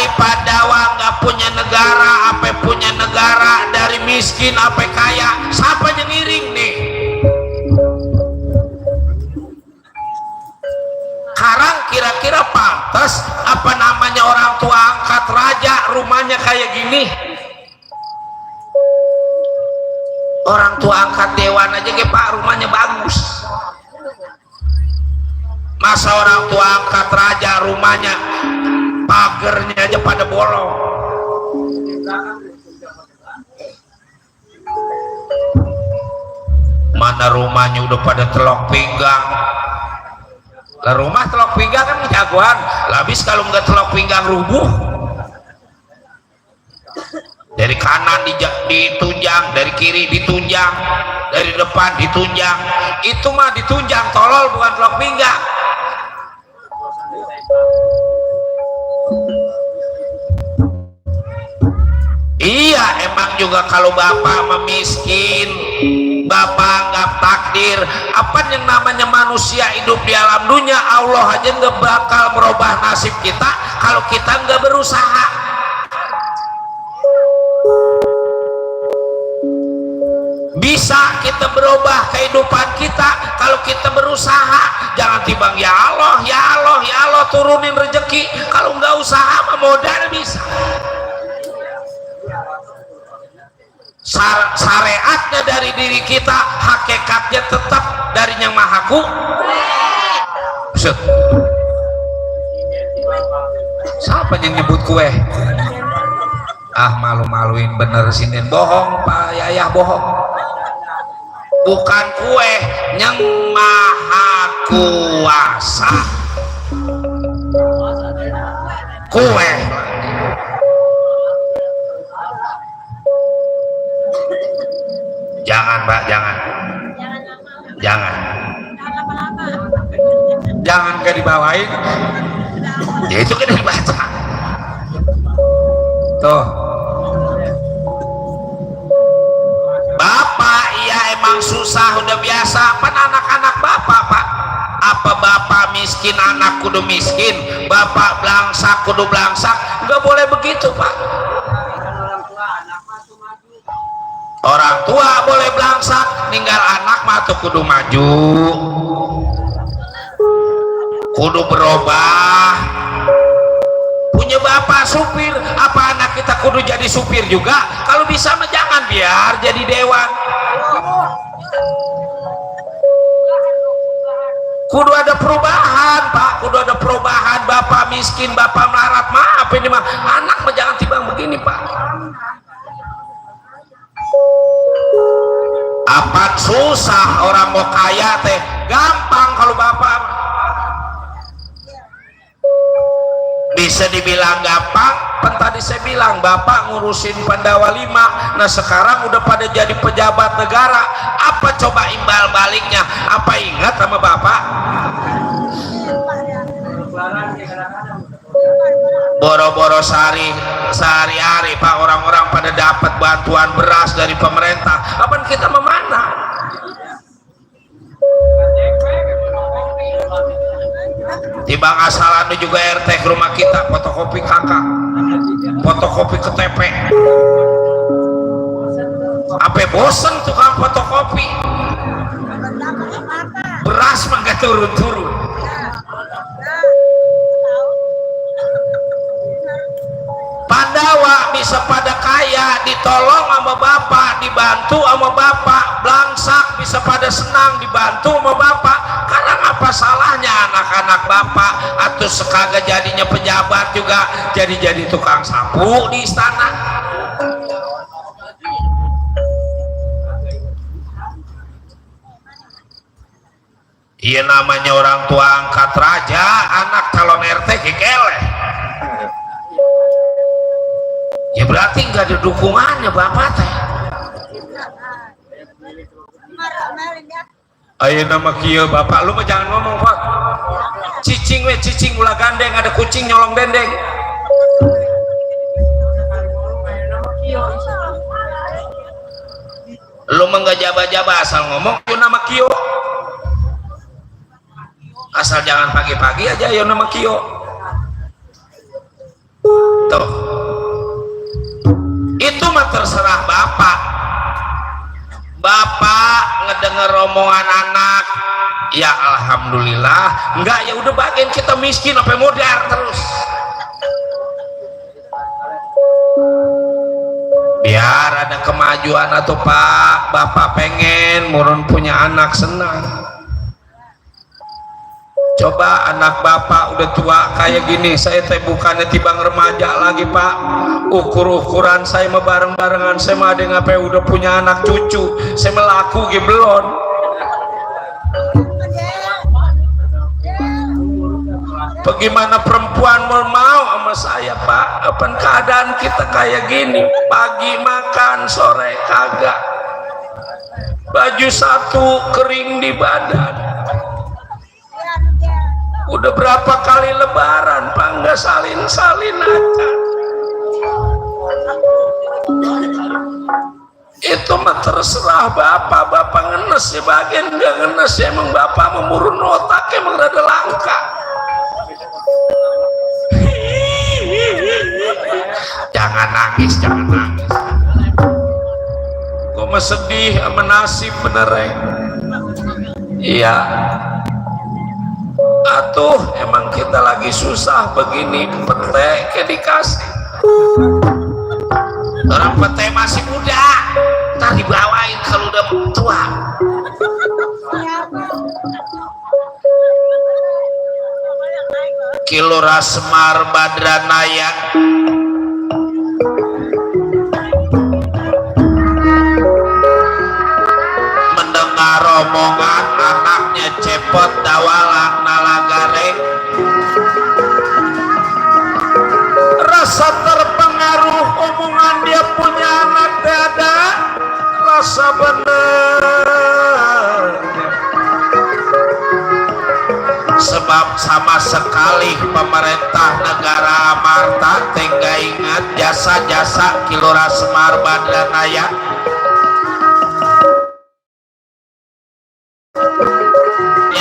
dari Pandawa nggak punya negara, apa punya negara, dari miskin apa kaya, siapa yang ngiring nih? Sekarang kira-kira pantas apa namanya orang tua angkat raja rumahnya kayak gini? Orang tua angkat dewan aja ke Pak rumahnya bagus. Masa orang tua angkat raja rumahnya pagernya aja pada bolong? Mana rumahnya udah pada telok pinggang. Lah rumah telok pinggang kan jagoan. Habis kalau nggak telok pinggang rubuh. Dari kanan ditunjang, dari kiri ditunjang, dari depan ditunjang. Itu mah ditunjang tolol, bukan telok pinggang. Iya, emang juga kalau bapak memiskin, bapak anggap takdir. Apa yang namanya manusia hidup di alam dunia, Allah aja nggak bakal merubah nasib kita kalau kita nggak berusaha. Bisa kita berubah kehidupan kita kalau kita berusaha. Jangan timbang ya Allah, ya Allah, ya Allah turunin rezeki. Kalau nggak usaha mah modal bisa. Syariatnya dari diri kita, hakikatnya tetap dari Yang Maha Kuasa. Siapa yang nyebut kue? Ah, malu-maluin bener sini. Bohong Pak Yayah, bohong. Bukan kue, Yang Maha Kuasa. Kue. Jangan Mbak, jangan gak dibawain ya, itu kan dibaca tuh. Bapak iya emang susah udah biasa. Pan anak-anak bapak Pak, apa bapak miskin anak kudu miskin, bapak belangsak kudu belangsak? Nggak boleh begitu Pak. Orang tua boleh belangsak, ninggal anak mah tuh kudu maju, kudu berubah. Punya bapak supir, apa anak kita kudu jadi supir juga? Kalau bisa mah jangan, biar jadi dewan. Kudu ada perubahan Pak, kudu ada perubahan. Bapak miskin, bapak melarat, maaf ini mah anak mah jangan timbang begini Pak. Apa susah orang mau kaya teh? Gampang kalau bapak. Bisa dibilang gampang, kan tadi saya bilang bapak ngurusin Pandawa 5. Nah sekarang udah pada jadi pejabat negara. Apa coba imbal baliknya? Apa ingat sama bapak? Boro-boro sehari-hari Pak, orang-orang pada dapat bantuan beras dari pemerintah. Apa kita memana? Tibang asalan juga RT ke rumah kita, fotokopi kakak, fotokopi KTP. Apa bosen tukang fotokopi? Beras mah gak turun-turun. Pandawa bisa pada kaya, ditolong sama bapak, dibantu sama bapak. Belangsak bisa pada senang, dibantu sama bapak. Karena apa salahnya anak-anak bapak atau sekagak jadinya pejabat juga jadi tukang sapu di istana? Iya namanya orang tua angkat raja, anak calon RT kekeleh. Ya berarti nggak ada dukungannya bapak teh. Ayo nama kia bapak lu mah jangan ngomong Pak. Cicing we cicing ulah gandeng, ada kucing nyolong dendeng. Lu mah nggak jaba-jaba asal ngomong yo nama kio. Asal jangan pagi-pagi aja yo nama kio. tuh itu mah terserah bapak. Bapak ngedenger omongan anak, ya alhamdulillah. Enggak, ya udah bagian kita miskin apa modar terus. Biar ada kemajuan atau Pak, bapak pengen murun punya anak senang. Coba anak bapak udah tua kayak gini, saya teh bukannya tibang remaja lagi Pak. Ukur-ukuran saya mah bareng-barengan, saya mah ada ngapain udah punya anak cucu, saya melaku ge belum. Bagaimana perempuan mau sama saya Pak? Apa keadaan kita kayak gini? Pagi makan, sore kagak. Baju satu kering di badan. Udah berapa kali lebaran Pak nggak salin-salin aja. Itu mah terserah bapak ngenes ya, bagian nggak ngenes ya, emang bapak memurun otak emang rada langka. Jangan nangis gue mah sedih sama nasib benereng. Iya atuh, emang kita lagi susah begini, pete kayak dikasih orang pete masih muda, ntar dibawain kalau udah tua. Kilora Semar Badranaya mendengar omongan anaknya cepot dawalak nalagare, rasa terpengaruh omongan dia punya anak dada, rasa bener. Sebab sama sekali pemerintah negara Amarta tengah ingat jasa-jasa Kilora Semar Badranaya.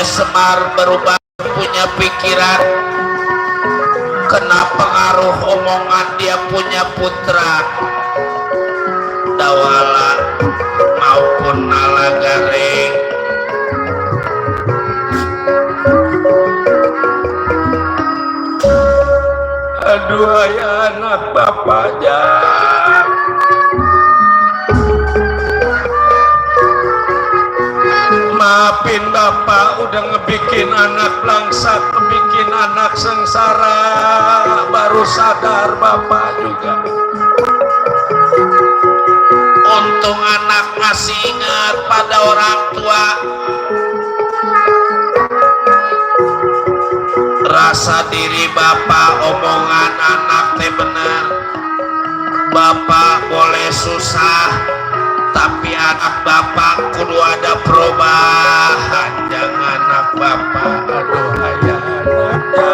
Semar berubah punya pikiran kena pengaruh omongan dia punya putra Dawala maupun Nalagaring. Aduh ya anak bapak jangan. Maafin bapak udah ngebikin anak langsat, ngebikin anak sengsara, baru sadar bapak juga. Untung anak masih ingat pada orang tua. Rasa diri bapak omongan anak teh bener. Bapak boleh susah, tapi anak bapak kudu ada perubahan. Jangan anak bapak aduh ayah anaknya.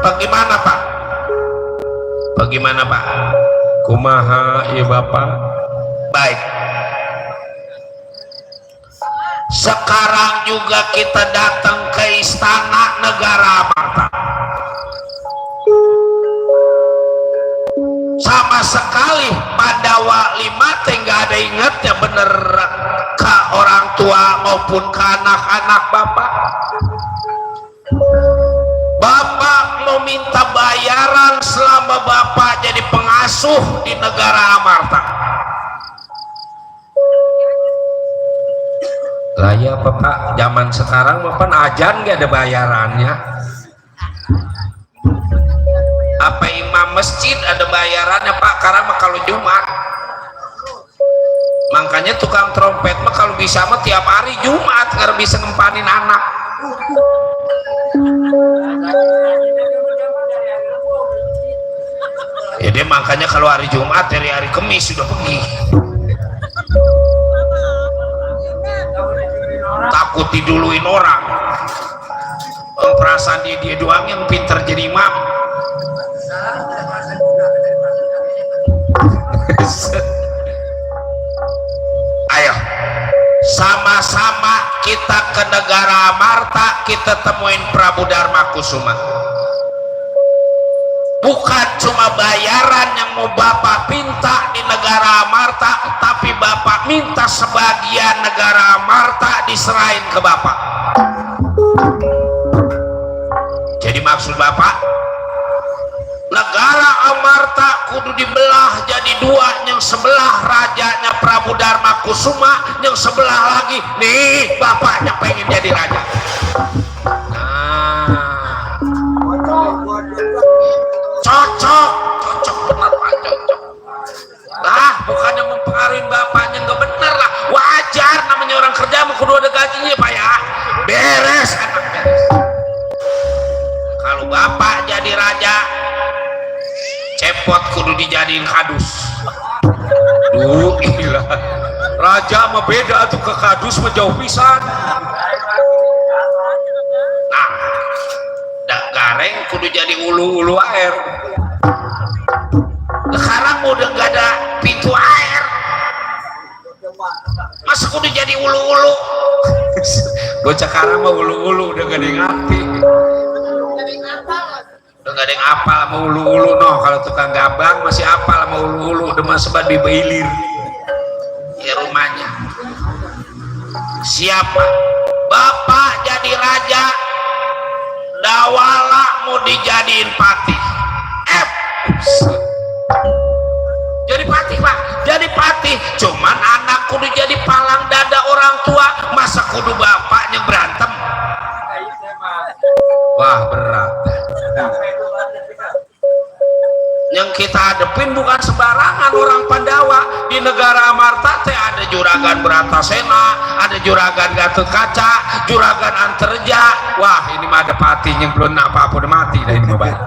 Bagaimana Pak? Bagaimana Pak? Kumaha ya bapak? Baik. Sekarang juga kita datang ke istana negara Amarta. Sama sekali pada Lima nggak ada ingatnya bener ke orang tua maupun ke anak-anak bapak. Bapak mau minta bayaran selama bapak jadi pengasuh di negara Amarta. Lah ya Pak, zaman sekarang mapan ajan gak ada bayarannya. Apa imam masjid ada bayarannya Pak? Karena mah kalau Jumat. Makanya tukang trompet mah kalau bisa mah tiap hari Jumat karena bisa ngempanin anak. Jadi makanya kalau hari Jumat dari hari Kamis sudah pergi. Takut diduluin orang. Perasaan dia doang yang pintar jadi imam. Ayo sama-sama kita ke negara Amarta, kita temuin Prabu Dharma Kusuma. Bukan cuma bayaran yang mau Bapak minta di negara Amarta, tapi Bapak minta sebagian negara Amarta diserahin ke Bapak. Jadi maksud Bapak, negara Amarta kudu dibelah jadi dua, yang sebelah rajanya Prabu Dharma Kusuma, yang sebelah lagi nih bapaknya pengen jadi raja. Cocok bener Pak, cocok lah, bukannya mempengaruhi bapaknya, nggak bener lah, wajar namanya orang kerja kudu ada gajinya Pak ya, beres anak beres. Kalau bapak jadi raja, cepot kudu dijadiin kadus. Duh gila, raja mah beda tuh, ke kadus mah jauh pisan. Nah dak gareng kudu jadi ulu-ulu air. Sekarang udah gak ada pintu air, masa kudu jadi ulu-ulu. Bocah sekarang mah ulu-ulu udah gak ada yang ngerti, udah gak ada yang apal sama ulu-ulu. No, kalau tukang gabang masih apal sama ulu-ulu, udah mah sebat dibailir ya rumahnya. Siapa bapak jadi raja, Dawala mau dijadiin patih. Jadi patih Pak, jadi patih, cuman anak kudu jadi palang dada orang tua, masa kudu bapaknya berantem. Wah berat. Yang kita hadepin bukan sembarangan orang Pandawa. Di negara Amarta teh ada juragan Bratasena, ada juragan Gatot Kaca, juragan Anterja. Wah ini mah ada patihnya belum apa-apa udah mati dah ini mah.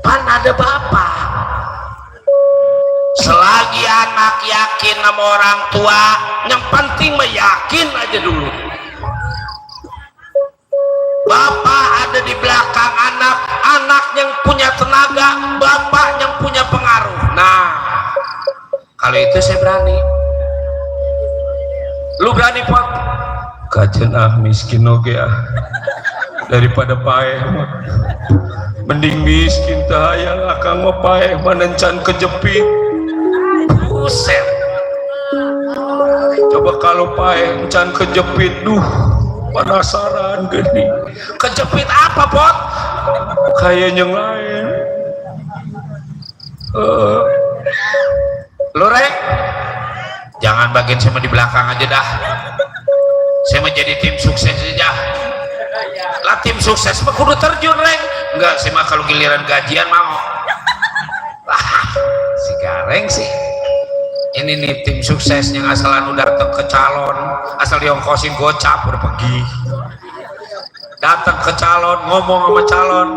Pan ada bapak. Selagi anak yakin sama orang tua, yang penting meyakin aja dulu. Bapak ada di belakang anak, anak yang punya tenaga, bapak yang punya pengaruh. Nah, kalau itu saya berani. Lu berani Pak? Kajen miskin oge daripada paeh. Mending miskin tahayang akang mah paeh manencan kejepit. Buset. Coba kalau paeh encan kejepit, duh penasaran gini. Kejepit apa Pot? Kayak yang lain. Lo Rek, jangan bagian saya di belakang aja dah. Saya menjadi tim sukses aja. Lah tim sukses mah kudu terjun Rek. Enggak sih mah kalau giliran gajian mau. Si Gareng sih. Ini nih tim sukses yang asalan udah datang ke calon, asal diongkosin gocap udah pergi. Datang ke calon, ngomong sama calon,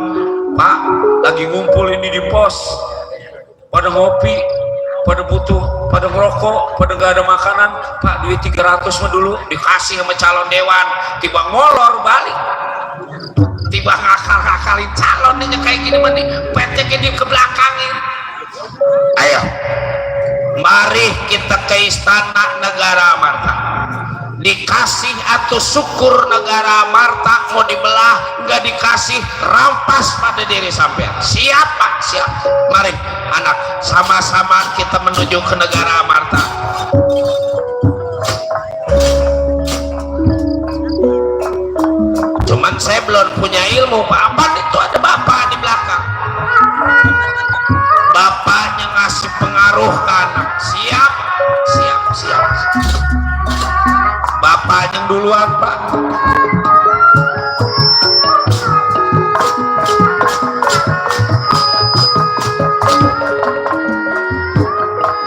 Pak lagi ngumpul ini di pos, pada ngopi, pada butuh, pada ngerokok, pada gak ada makanan. Pak duit 300 mah dulu dikasih sama calon dewan, tiba ngolor balik, tiba ngakal-ngakalin calonnya kayak gini mah nih, peteknya dia ke belakangin. Ayo mari kita ke istana negara Amarta, dikasih atau syukur negara Amarta mau dibelah, nggak dikasih rampas pada diri sampean. Siap Pak? Siap. Mari anak, sama-sama kita menuju ke negara Amarta. Cuman saya belum punya ilmu Pak. Apa itu ada bapak di belakang, bapaknya ngasih pengaruh ke anak. Siap, siap, siap. Bapak yang duluan Pak.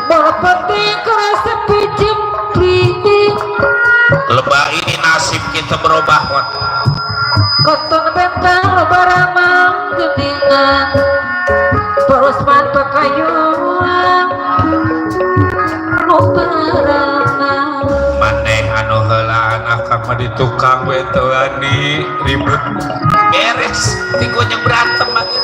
Bapak kerasa pijem priti. Lebah ini nasib kita berubah Pak. Koton bentang lebaramang gedingan. Terus mata kayuan. Nuperangan. Maneh anu heula anak mah di tukang we teu ani ribut beres tinggonya berantem lagi.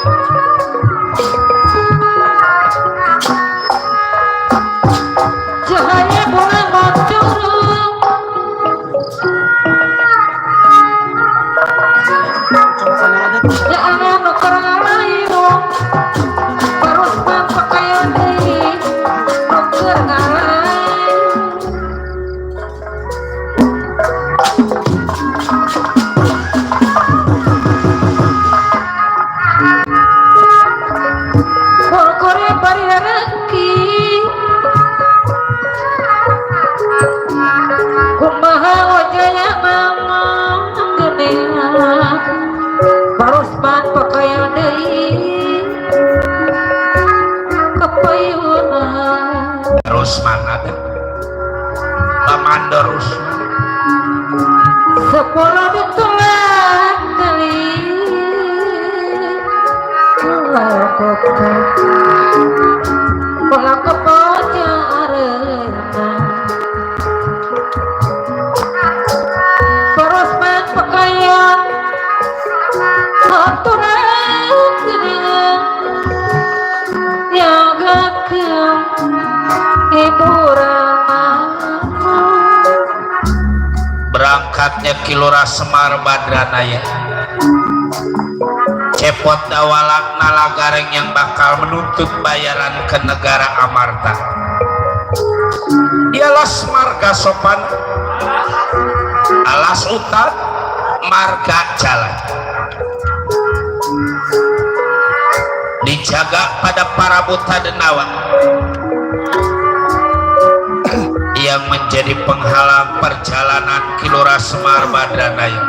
bari rezeki kumaha wajaya mama geningan parosman pakaian deui kepayunan Rusman ada Amanda Rusman sekolah ditolak kali Kola kepoja arena Parosman pakaian aturan geningan yagakeun ibu Rama berangkatnya Kilora Semar Badranaya cepot dawalak nalagareng yang bakal menuntut bayaran ke negara Amarta dialah marga sopan alas utat marga jalan dijaga pada para buta denawa yang menjadi penghalang perjalanan Kilora Semar Badranaya.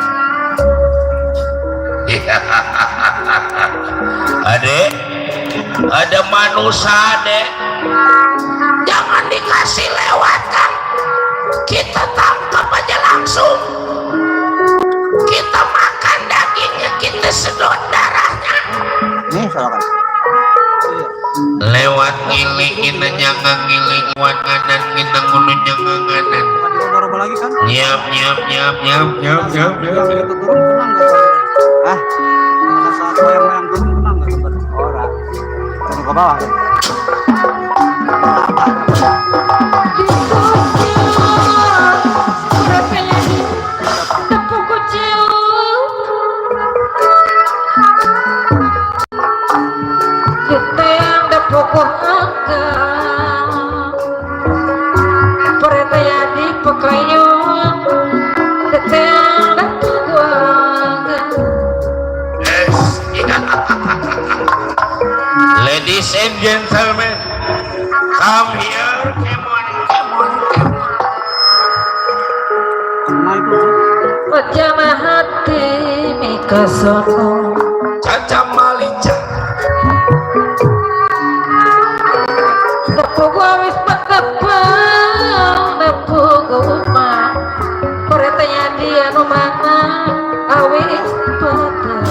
Adek, ada manusia adek, jangan dikasih lewatkan, kita tangkap aja langsung, kita makan dagingnya, kita sedot darahnya. Nih silakan. Lewat ngiling nyangang ngiling wanganan nginang ngunu nyangang nganan. Bukan diubah-ubah lagi kan? Nyap nyap nyap nyap nyap nyap nyap. Itu turun tenang nggak sabar? Ah, pada saat moyang-moyang turun tenang nggak sabar? Orang turun ke bawah kan? Ladies and gentlemen, come here, come on, come on, come on. Nah itu Pejamah hati mikasono Caca Malica, Nepugu awis patapang Nepugu umah Peretanya dia numana Awis patapang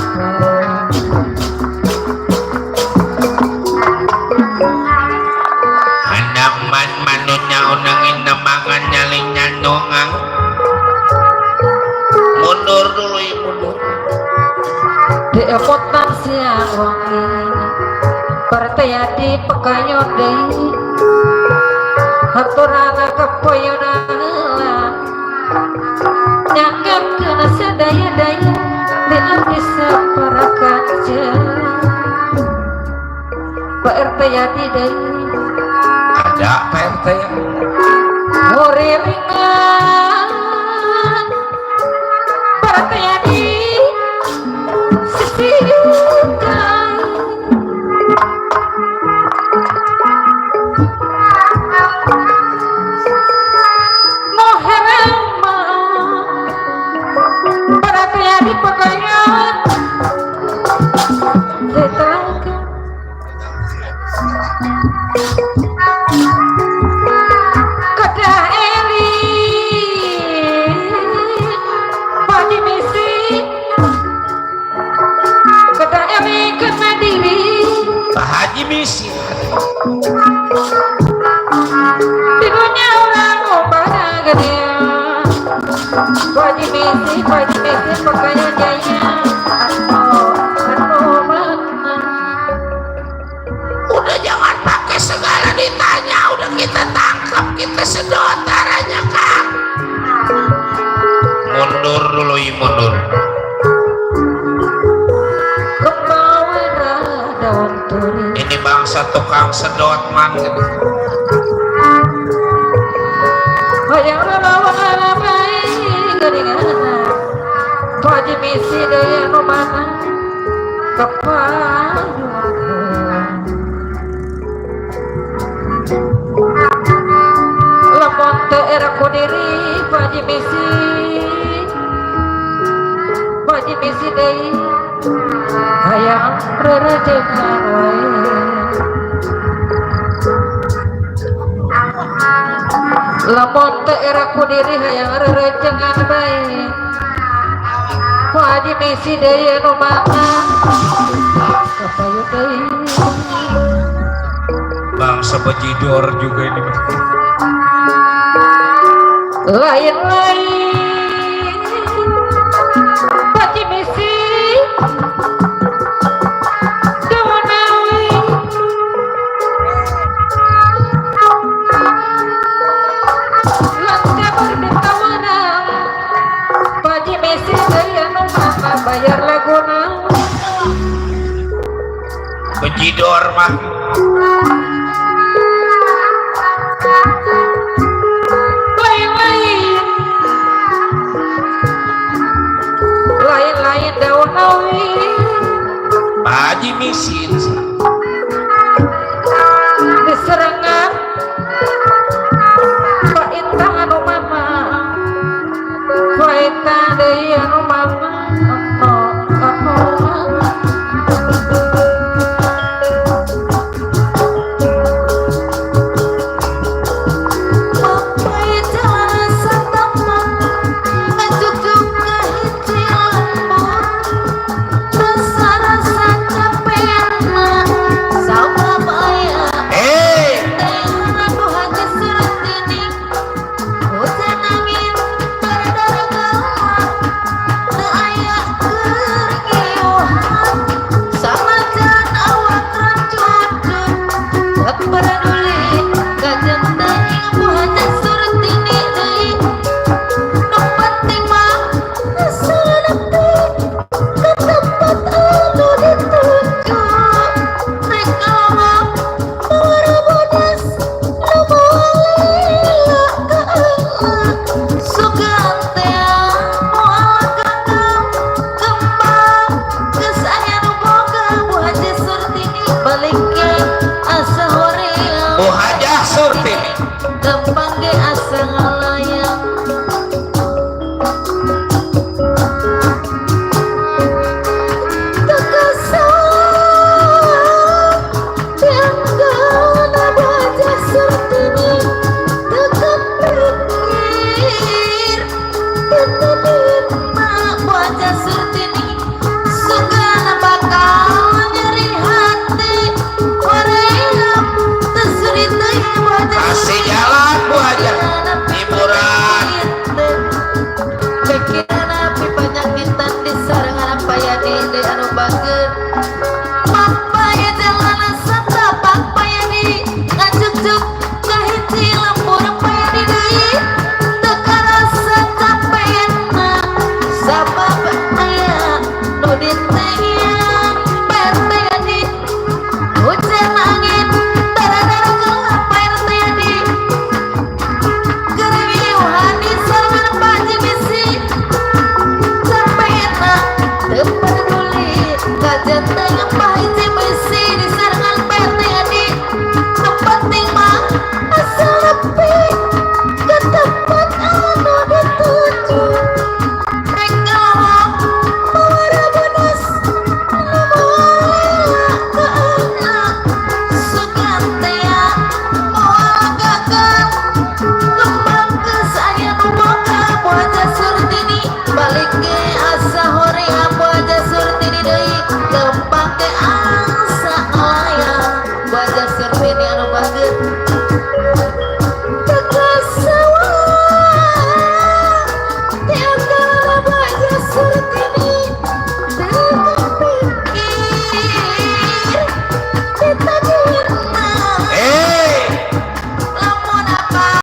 anak man manunya unangin namangan nyaling nyandongang. Mundur dulu ya mundur. Di emotan siang wangi Peretanya di pekayo deui Haturana kepoyonana Nyangkep kena sedaya-daya Di abdi saparakaja Pak RT Yadi deui Ada PRT ya? Nguriringan Pak RT Yadi Sisikan Moherema Pak RT Yadi pekayan Setelaga Kedah Eli Padi misi Kedah Eli kena diri Pak Haji misi. Tidurnya orang pada gede Padi misi pakaian jaya Anu mana Udah jangan pakai segala ditanya, udah kita tangkap, kita sedot darahnya Kang. Mundur dulu ya mundur. Kebawa daun turi Ini bangsa tukang sedot man. Hayang lalawan baik geningan Padi misi daya nu mana Kepayuan Haji misi deui hayang rerejengan wae lamun teu era ku diri hayang rerejengan bae ku Haji misi deui anu mangga kapayu deui bangsa bejidor juga ini lain-lain Haji misi Dawonawi langka berdetawanang Haji misi daya nu mama bayar laguna bejidor mah lain-lain daun awi Haji misi